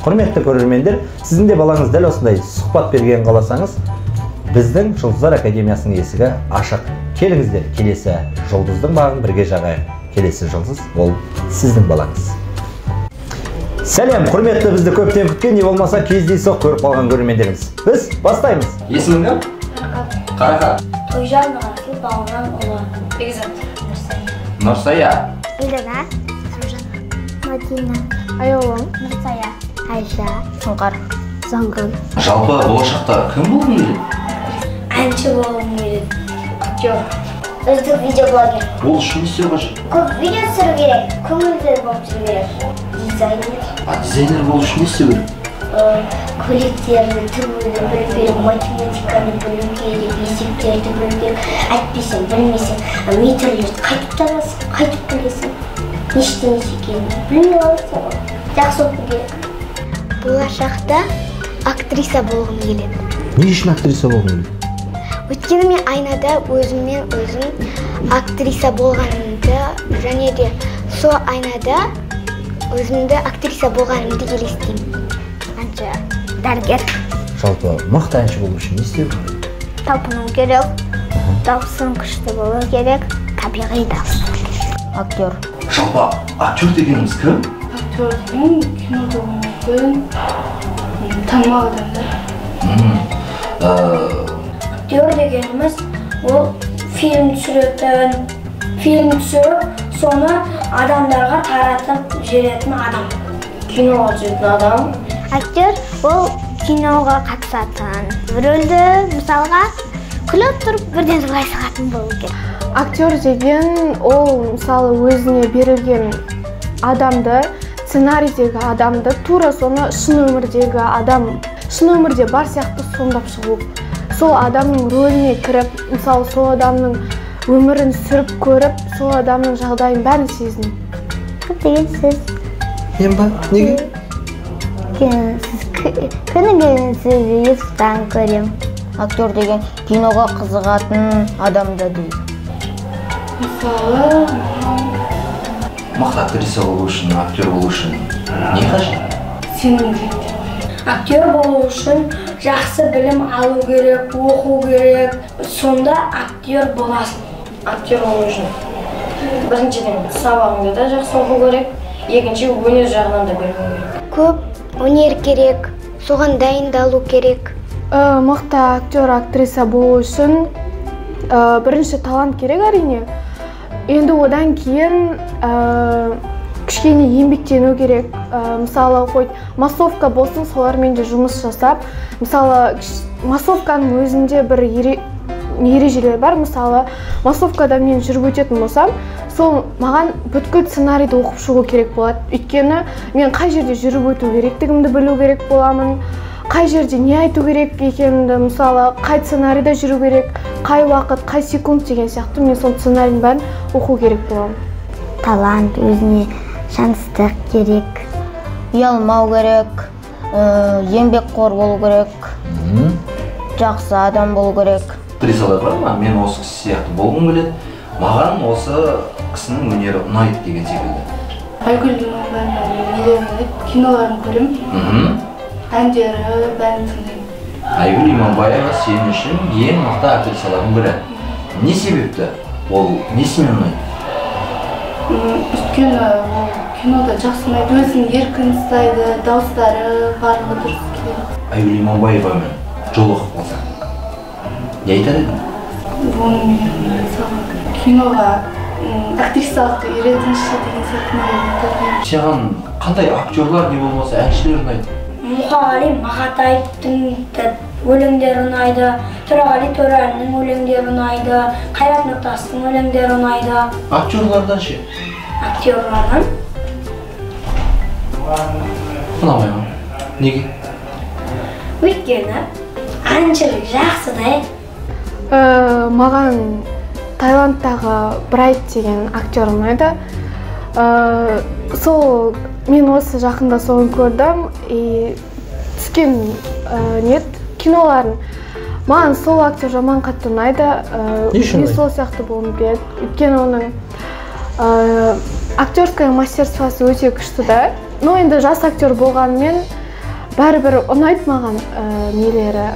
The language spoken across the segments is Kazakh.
Құрметті көрермендер, сіздің де балаңыз дәл осындай сұхбат бергенін қаласаңыз, біздің Жұлдыздар Академиясының есігі ашық. Келіңіздер, келесі жұлдыздың бағын бірге жағайық. Келесі жұлдыз ол сіздің балаңыз. Сәлем, құрметті бізді көптен күткен, не болмаса кездейсоқ көріп қалған көрермендеріміз. Біз бастаймыз. Есімің кім? Қарақат. Тойжан Нұрасыл Бауыржанұлы. Бекзат. Нұрсая. Елдана. Аружан. Мадина. Аяулым. Нұрсая. Айша. Сұңқар. Заңғын. Жалпы болашақта кім болғың келеді? Әнші болғым келеді. Актер. Үздік видеоблогер. Ол үшін не істеу қажет? Көп видео түсіру керек, көңілді болып жүру керек. Дизайнер. А дизайнер болу үшін не істеу керек? Көйлектерді тігуді білу керек, математиканы білу керек, есептерді білу керек. Әйтпесең, білмесең, метрлерді қайтып табасың, қайтып білесің. Нештен неше екенін білмей қаласың ғой. Жақсы оқу керек. Болашақта актриса болғым келеді. Не үшін актриса болғың келеді? Өйткені мен айнада өзіммен өзім актриса болғанымды және де сол айнада өзімді актриса болғанымды елестеймін. Әнші, дәрігер. Жалпы мықты әнші болу үшін не істеу керек? Талпыну керек, дауысың күшті болу керек, табиғи дауыс. Актер. Жалпы актер дегеніміз кім? Актер деген кинода ойнайтын танымал адамдар. Актер дегеніміз ол фильм түсіретін, фильм түсіріп, соны адамдарға таратып жіберетін адам. Киноға түсетін адам. Актер ол киноға қатысатын. Рөлді мысалға күліп тұрып бірден жылай салатын болу керек. Актер деген ол мысалы өзіне берілген адамды, сценарийдегі адамды, тура соны шын өмірдегі адам, шын өмірде бар сияқты сомдап шығу. Сол адамның рөліне кіріп, мысалы сол адамның өмірін сүріп көріп, сол адамның жағдайын бәрін сезіну. Деген сіз. Мен ба? Неге? Сіз күніге сізді ютубтан көрем. Актер деген киноға қызығатын адамды дейді. Мысалы, мықты актриса болу үшін, актер болу үшін не қажет? Сенімділік. Актер болу үшін жақсы білім алу керек, оқу керек. Сонда актер боласың. Актер болу үшін біріншіден сабағыңды да жақсы оқу керек, екінші өнер жағынан да білу керек. Көп өнер керек, соған дайындалу керек. Мықты актер, актриса болу үшін бірінші талант керек әрине. Енді одан кейін кішкене еңбектену керек. Мысалы, хоть массовка болсын, солармен де жұмыс жасап. Мысалы, массовканың өзінде бір ережелер бар. Мысалы, массовкада мен жүріп өтетін болсам, сол маған бүткіл сценарийді оқып шығу керек болады. Өйткені мен қай жерде жүріп өту керектігімді білу керек боламын, қай жерде не айту керек екенімді, мысалы, қай сценарийда жүру керек, қай уақыт, қай секунд деген сияқты мен сол сценарийдің бәрін оқу керек боламын. Талант, өзіне шанстық керек. Ұялмау керек, еңбекқор болу керек, жақсы адам болу керек. Актрисалар бар ма? Мен осы кісі сияқты болғым келеді, маған осы кісінің өнері ұнайды деген секілді. Айгүл Иманбаеваның нелерін ұнайды, киноларын көремін, әндері бәрін тыңдаймын. Айгүл Иманбаева сен үшін ең мықты актрисалардың бірі. Не себепті? Ол несімен ұнайды? Өйткені ол кинода жақсы ұнайды, өзін еркін ұстайды, дауыстары барлығы дұрыс келеді. Айгүл Иманбаевамен жолығып қалсаң, не айтар едің? Оның мысалы киноға актрисалықты үйретіңізші деген сияқты айтар едім. Саған қандай актерлар не болмаса әншілер ұнайды? Мұқағали Мақатаевтың өлеңдері ұнайды, Төреғали Төрәлінің өлеңдері ұнайды, Қайрат Нұртастың өлеңдері ұнайды. Актерлардан ше? Актерлардан? Ұнамай ма? Неге? Өйткені әншілік жақсы да. Маған Таиландтағы Брайт деген актер ұнайды. Сол мен осы жақында соны көрдім и түскен нет киноларын. Маған сол актер жаман қатты ұнайды. Не үшін Мен сол сияқты болғым келеді. Өйткені оның актерское мастерствосы өте күшті да. Ну енді жас актер болғанымен Бәрібір ұнайды маған нелері,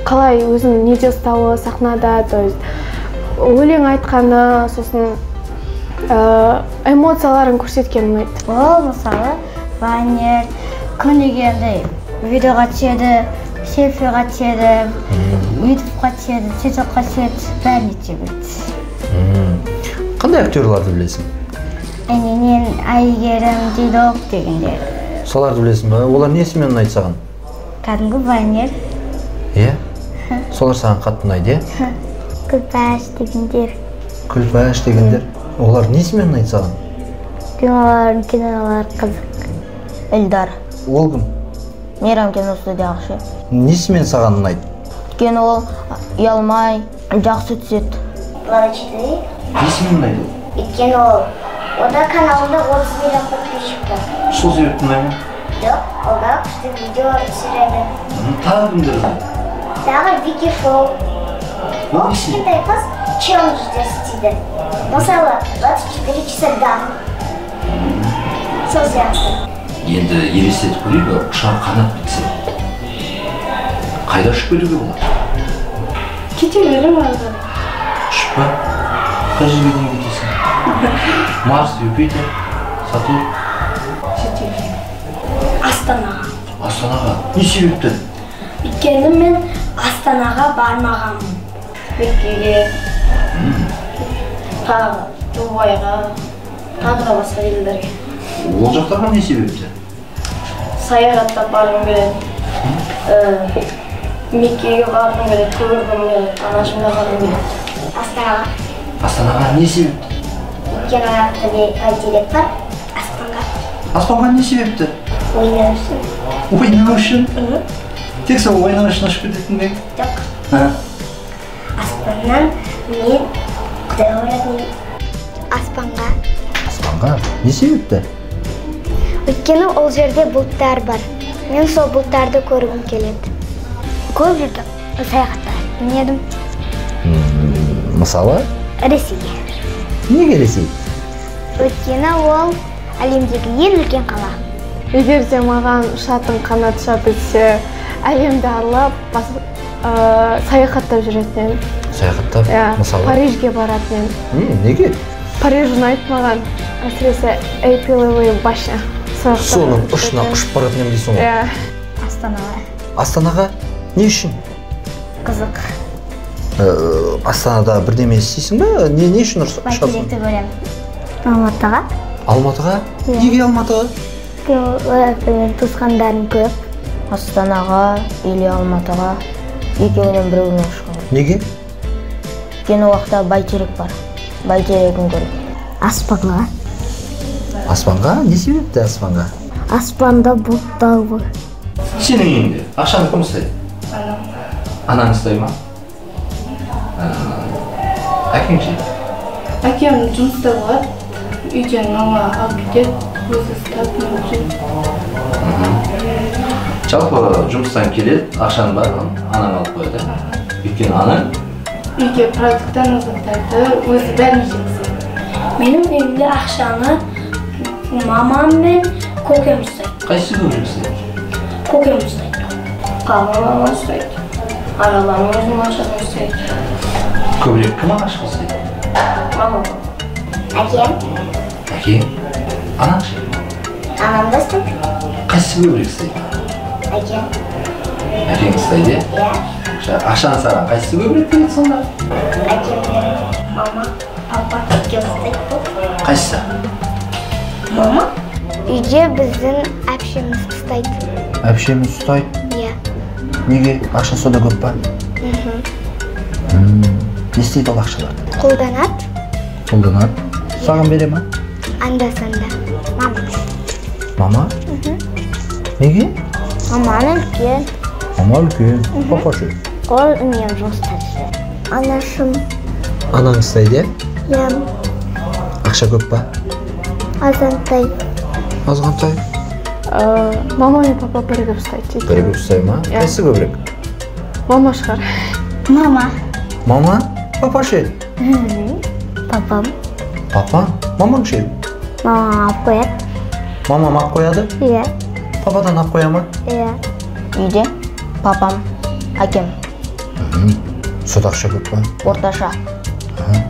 қалай өзін неде ұстауы сахнада, то есть өлең айтқаны, сосын эмоцияларын көрсеткені ұнайды. Ол мысалы вайнер, күніге андай видеоға түседі, селфиға түседі, ютубқа түседі, тиктокқа түседі, бәріне түсе береді. Қандай актерларды білесің? Әненен Әйгерім, Дидок дегендер. Соларды білесің ба? Олар несімен ұнайды саған? Кәдімгі вайнер. Иә? Солар саған қатты ұнайды, иә? Күлпәш дегендер. Күлпәш дегендер. Олар несімен ұнайды саған? Кинолардың кинолары қызық. Эльдар. Ол кім? Мейрам киностудияғы. Несімен саған ұнайды? Өйткені ол ұялмай, жақсы түседі. Влада 4. Несімен ұнайды ол? Өйткені ол ода каналында 30 миллион подписчик бар. Сол себепті ұнай ма? Жоқ, ол да күшті видеолар түсіреді. Тағы кімдер ұнайды? Тағы Вики Шоу. Ол кішкентай қыз челлендждер істейді. Мысалы, 24 часа да. Сол сияқты. Енді елестетіп көрейік, ұшақ қанат бітсе. Қайда ұшып кетуге болады? Кете беремін ары қарай. Ұшып па? Қай жерге дейін кетесің? Марс, Юпитер, Сатурн? Шетелге. Астанаға. Астанаға? Не себепті? Өйткені мен Астанаға бармағанмын. Меккеге, тағы Дубайға, тағы да басқа елдерге. Ол жақтарға не себепті? Саяхаттап барғым келеді. Меккеге барғым келеді, көргім келеді, анашымда барғым келеді. Астанаға. Астанаға не себепті? Өйткені аяқта бәйтерек бар. Аспанға. Аспанға не себепті? Ойнау үшін. Ойнау үшін? Тек сол ойнау үшін ұшып кететін бе? Жоқ. Аспаннан мен Құдайға баратын едім. Аспанға. Аспанға? Не себепті? Өйткені ол жерде бұлттар бар. Мен сол бұлттарды көргім келеді. Көп жерде саяхаттайтын едім. Мысалы? Ресейге. Неге Ресей? Өйткені ол әлемдегі ең үлкен қала. Егер де маған ұшатын қанат ұша білсе, әлемді аралап, саяхаттап жүретін едім. Саяхаттап? Иә. Мысалы? Парижге баратын едім. Неге? Париж ұнайды маған. Әсіресе Эйфелевая башня. Соның ұшына ұшып баратын едім дейсің ғой? Иә. Астанаға. Астанаға? Не үшін? Қызық. Астанада бірдеме істейсің бе? Не үшін ұшасың? Бәйтеректі көремін. Алматыға. Алматыға? Неге Алматыға? Өйткені туысқандарым көп. Астанаға или Алматыға екеуінен біреуіне ұшқым. Неге? Өйткені ол жақта бәйтерек бар. Бәйтерегін көріп. Аспанға. Аспанға? Не себепті аспанға? Аспанда бұлттар бар. Сенің үйіңде ақшаны кім ұстайды? Анам. Анаң ұстай ма? Әкең ше? Әкем жұмыста болады. Үйден мама алып кетеді, өзі ұстап, мен жүремін. Жалпы жұмыстан келеді, ақшаның барлығын анаң алып қояды. Өйткені анаң үйге продукттан заттарды өзі бәрін жеткізеді. Менің үйімде ақшаны мамам мен көкем ұстайды. Қайсысы көбірек ұстайды? Көкем ұстайды. Қалған мама ұстайды. Ағаларым өзінің ақшасын ұстайды. Көбірек кім ақша ұстайды? Мамам. Әкем. Әкең? Анаң ше? Анам да ұстайды. Қайсысы көбірек ұстайды? Әкем. Әкең ұстайды, иә? Иә. Ақшаны саған қайсысы көбірек береді сонда? Әкем береді. Мама, папа, әкем ұстайды. Қайсысы? Мама. Үйде біздің әпшеміз ұстайды. Әпшеміз ұстайды? Иә. Неге? Ақша сонда көп па? Не істейді ол ақшаларды? Қолданады. Қолданады. Саған бере ма? Анда-санда. Мама. Мама? Неге? Мама үлкен. Мама үлкен. Папа ше? Ол үнемі жұмыста жүреді. Анашым. Анаң ұстайды, иә? Иә. Ақша көп па? Азғантай. Азғантай? Мама мен папа бірігіп ұстайды. Бірігіп ұстай ма? Иә. Қайсысы көбірек? Мама шығар. Мама. Мама? Папа ше? Папам. Папа? Мамаң ше? Мамам алып қояды. Мамам алып қояды? Иә. Пападан алып қоя ма? Иә. Үйде папам, әкем. Сонда ақша көп па? Орташа.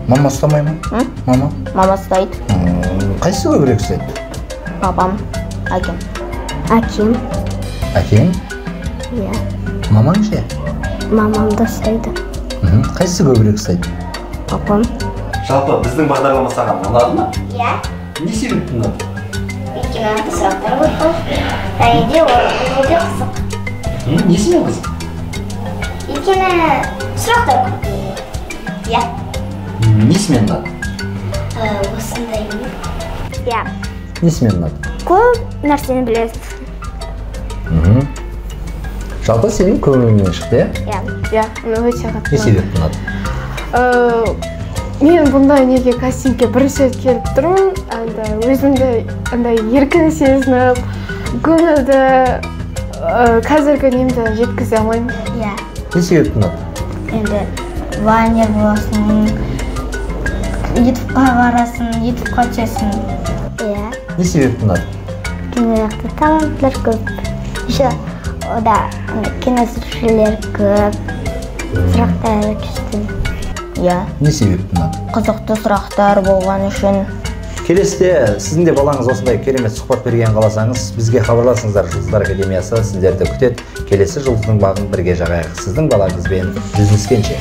Мама ұстамай ма? Мама? Мама ұстайды. Қайсысы көбірек ұстайды? Папам, әкем. Әкем. Әкең? Иә. Мамаң ше? Мамам да ұстайды. Қайсысы көбірек ұстайды? Папам. Жалпы біздің бағдарлама саған ұнады ма? Иә. Не себепті ұнады? Өйткені артық сұрақтар көп болды. Және де ол өте қызық. Несімен қызық? Өйткені сұрақтар көп. Иә. Несімен ұнады? Осындай. Иә. Несімен ұнады? Көп нәрсені білесіз. Жалпы сенің көңіліңнен шықты, иә? Иә. Иә, өте қатты. Не себепті ұнады? Мен бұндай неге кастингке бірінші рет келіп тұрмын. Өзімді андай еркін сезініп, көңілді, қазіргі немді жеткізе алмаймын. Иә. Не себепті ұнады? Енді вайнер боласың, ютубқа барасың, ютубқа түсесің. Иә. Не себепті ұнады? Кино жақта таланттар көп. Еще ода киносүрушілер көп. Сұрақтар күшті. Иә. Не себепті ұнады? Қызықты сұрақтар болған үшін. Келесіде сіздің де балаңыз осындай керемет сұхбат берген қаласаңыз, бізге хабарласыңыздар. Жұлдыздар Академиясы сіздерді күтеді. Келесі жұлдыздың бағын бірге жағайық. Сіздің балаңызбен жүздескенше.